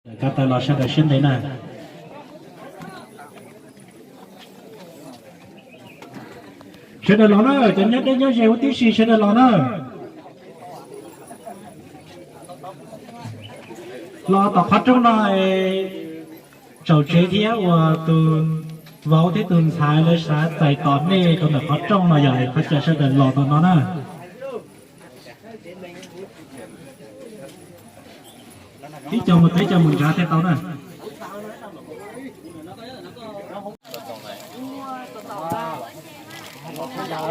Ko taw los sawv daws siab ntev na. Sawv daws los na, cov nyob deb nyob ze huv tib si sawv daws los na. Los tom qhov rooj no, tsaum tsev thiab uas tus vauv thiab tus ntxhais lawv xav txais tos nej rau ntawm qhov rooj no yog qhov chaw sawv daws los tau no na. Ib co mus teb co mus ntsav thiaj tau na. Lawv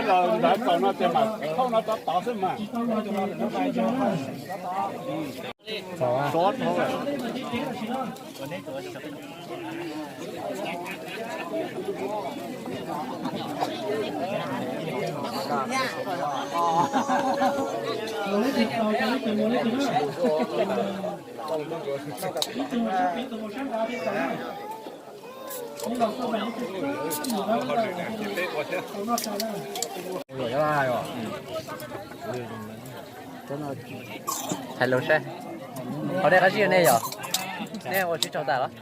los nrad txaus no ces mam thauj no rov tod xwb mas. Hais lus saib, qhov dej qab zib nej yom? Nej ua tsis tsaug tas los?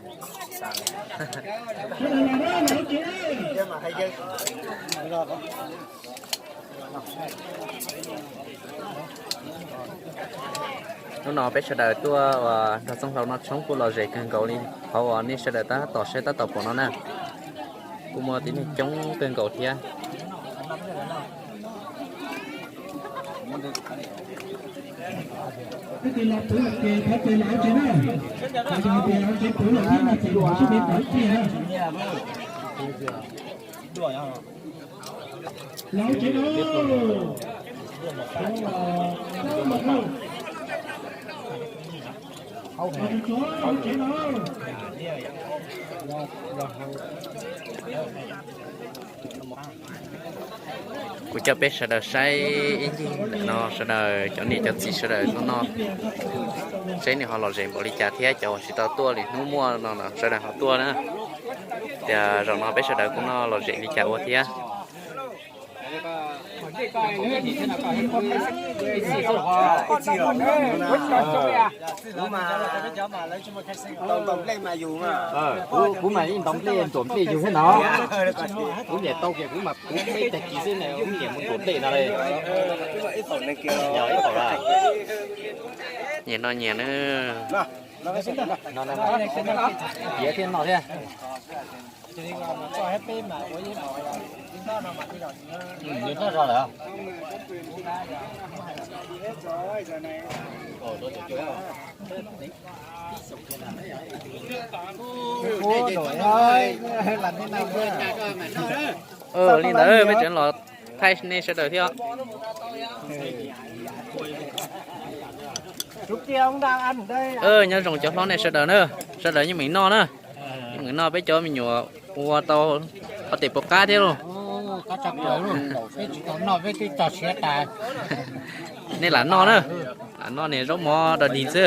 Hnub no peb sawv daws tuaj uas nrog txoj hlau noj tshoob kuj lom zem kawg nkaus li, qhov uas nej sawv daws tab tom saib tab tom pom no na. Kuj muaj tib neeg coob kawg nkaus thiab. Kuv coj peb sawv daws saib ib ncig ntawm no, sawv daws cov niam cov txiv sawv daws tuaj noj, saib nws ho lom zem npaum li cas thiab cov uas tsis tau tuaj li hnub muaj no sawv daws ho tuaj na. Tias zaum no peb sawv daws kuj noj lom zem li cas ua thiab. Kuv mas yeej ntaus nplej ntuam nplej yug thiab no. Kuv niam tau kiag kuv mas kuv peb tag kis xwb ne, kuv niam mus ntuam nplej no li. Yog ib thaum a, nyias noj nyias na. Piav thiab noj thiab. Nws noj zog lawm. Li ntawd peb tseem los thaij nej sawv daws thiab. Nyob zoo cov hlob nej sawv daws na, sawv daws yeej meem noj na, yeej meem noj peb cov me nyuam ua tau qhov tes puas qab thiab lauj. Nej lam noj na, lam noj niag zaub mov dog dig xwb.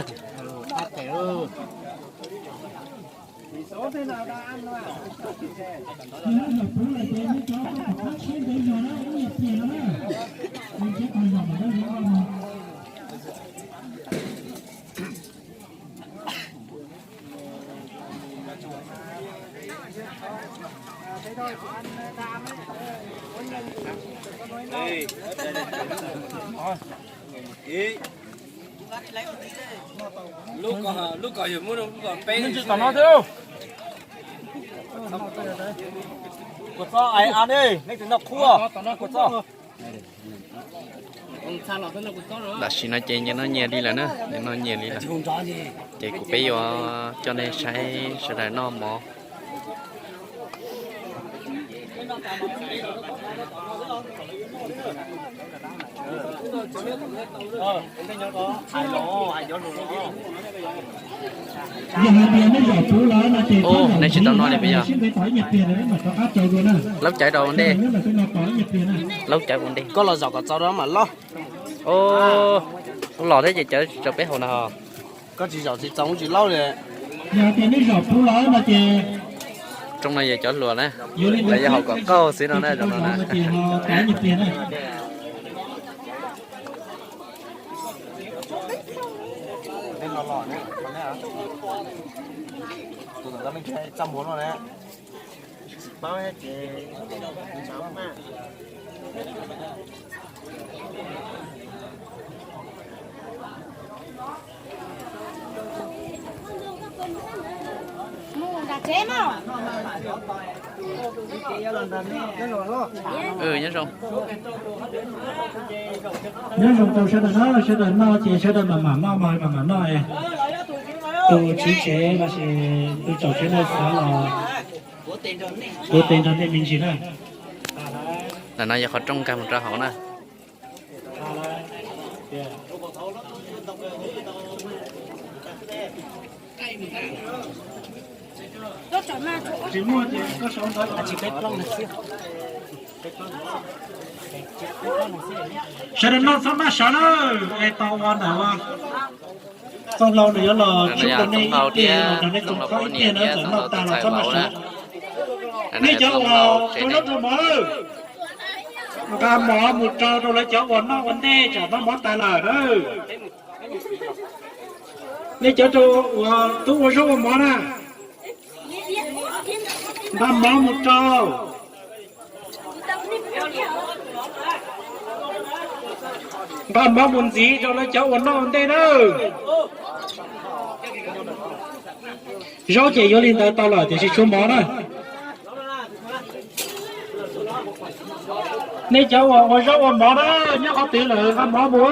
Lub ko yog muab lub ko peb tsis tom no thiab. Kua txob ai a ne, nej tis noj qhuav kua txob. Tam sim no ces nyias noj nyias li lawm na, nyias noj nyias li lawm. Ces kuv peb yuav coj nej saib sawv daws noj mov. Yog hais tias nej zaum puv los no ces, nej tsis tau noj li puas yog? Laub cawv rau ua ntej. Laub cawv ua ntej. Koj los zaum kom txaus rau mam loj. Los thiab ces cawv rau peb haus na ho. Koj tsis zaum tsis txaus tsis laub li. Yog tias nej zaum puv los no ces, rooj no yog cov hluas na, lawv yuav haus kom qaug xwb no na, zoo no na. Nyob zoo. Nyob zoo rau sawv daws na, sawv daws noj ces sawv daws mam mam noj, mam mam noj. Tus tswv tsev lossis tus tsom tsev no xav los ua tes nrog nej me ntsis na. Ntawm no yog qhov rooj nkag mus rau hauv na. Sawv daws noj txhob maj sawv na, es tau ua ntawm ua txoj hlau nws yuav los tsub rau nej ib tiag, los nrog nej txoos khob ib tiag na, txawm noj tag los txhob maj sawv. Nej cov uas ua zaub rau mov, nqa mov mus rau rau lawv cov uas noj ua ntej tsam noj mov tas lawm na. Nej cov uas twb ua zaub ua mov na, nqa mov mus rau, nqa mov mus ntxiv rau lawv cov uas noj ua ntej na. Zaub ces yuav li ntawd tau lawm tiam sis tshuav mov na. Nej cov uas ua zaub ua mov na, nyob qhov twg lawm nqa mov mus.